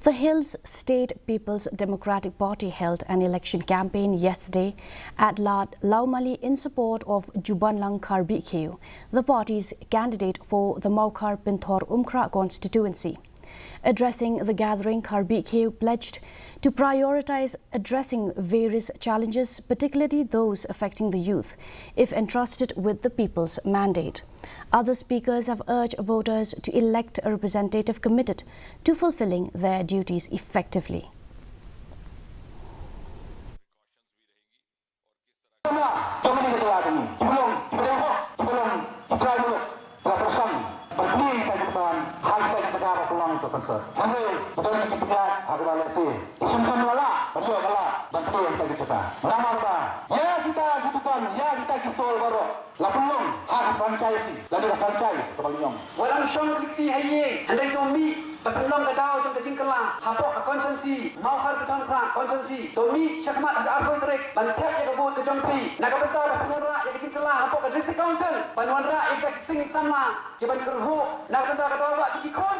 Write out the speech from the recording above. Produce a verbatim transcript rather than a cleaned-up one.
The Hills State People's Democratic Party held an election campaign yesterday at Lad Laumali in support of Jubanlang Kharbihkhiew, the party's candidate for the Mawkhar Pynthor Umkhrah constituency. Addressing the gathering, Kharbihkhiew pledged to prioritize addressing various challenges, particularly those affecting the youth, if entrusted with the people's mandate. Other speakers have urged voters to elect a representative committed to fulfilling their duties effectively. Ïa kita ki dukan, ïa kita ki stall baroh la pynlong ha ka franchise, lane ka franchise kaba la ïong. Wat ym shong kti ha ïing, hynrei to mih ban pynlong ka daw jong ka jingkylla hapoh ka constituency Mawkhar Pynthorumkhrah constituency. To mih sha khmat ha ka arphew tarik ban thep ïa ka vote ka jong phi na ka bynta ban pynwanrah ïa ka jingkylla hapoh ka District Council, ban wanrah ïa kita ki seng samla kiban kyrhuh na ka bynta ka daw ba ki khun